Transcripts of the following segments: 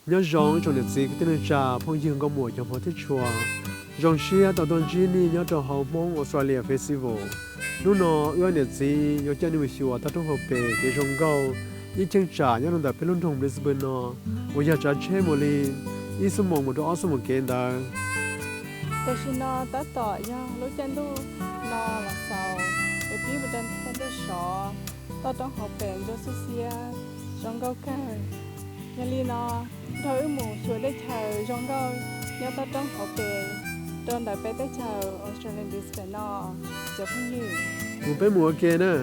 Nyob zoo ib tsoom niam txiv kwv tij neej tsa phooj ywg nkauj muam cov hmov thiab tshua, zoo siab tau tuaj ntsib nej nyob rau hauv Hmoob Australia Festival. Hnub no wb ob niam txiv yuav coj nej mus xyuas toj roob hauv pes kev zoo nkauj ib cheeb tsam nyob rau ntawm peb lub nroog Brisbane no uas yog tsav tsheb mus li ib xuab moos mus rau ob xuab moos kev ntawd. Tam sim no tab tom yog lub caij ntuj no los xaus es pib mus rau caij ntuj sov, toj roob hauv pes ntsuab xiab xiab, zoo nkauj kawg. Yog li no nrog wb mus xyuas teb chaws zoo nkauj nyob toj roob hauv pes rau ntawm peb teb chaws Australia Brisbane no cov phooj ywg. Mus peb mus ua ke na.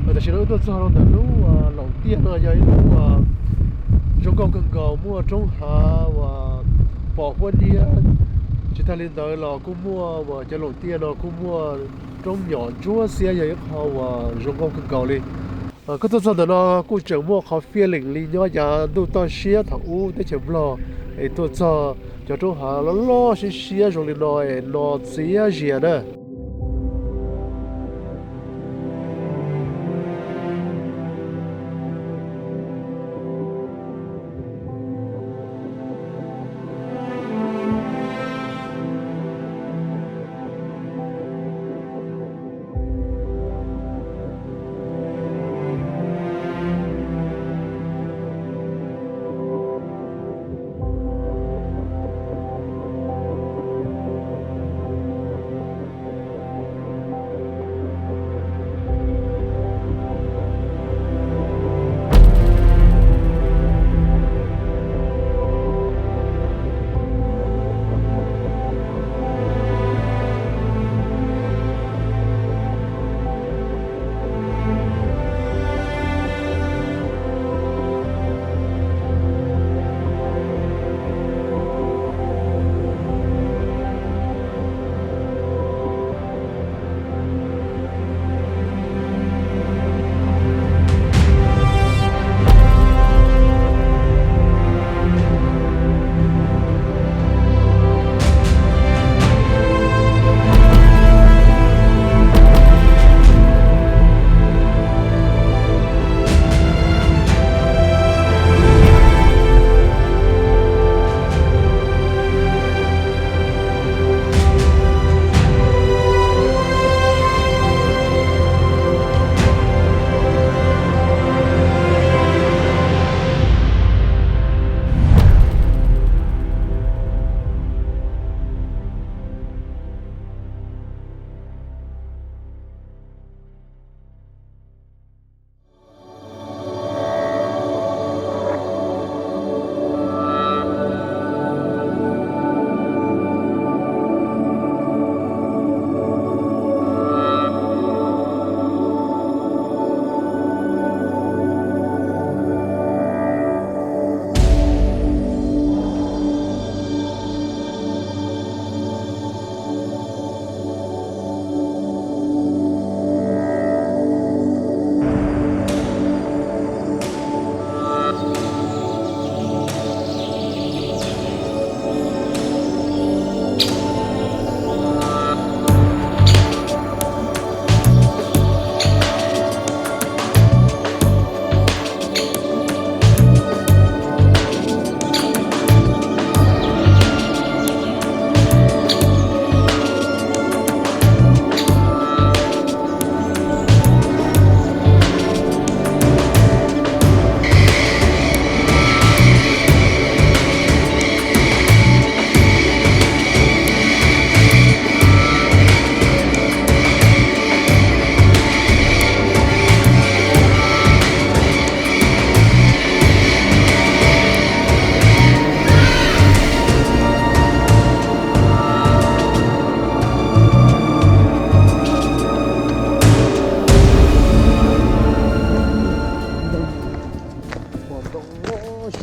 Tam sim no wb tuaj txog rau ntawm lub Loos Tiaj no yog ib lub zoo nkauj kawg nkaus, muaj roob hav uas pom huab niab. Tsis tag li ntawd los kuj muaj uas cov loos tiaj no kuj muaj roob nyom ntsuab xiab, yog ib qho uas zoo nkauj kawg nkaus li. Koj tuaj txog ntawm no kuj tseem muaj qhov feeling li nyob yav ntuj toj siab thaum ub teb chaws Nplog, es tuaj txog cov roob hav loj loj siab siab zoo li no es no txias zias na.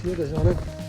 Siab tas zog na.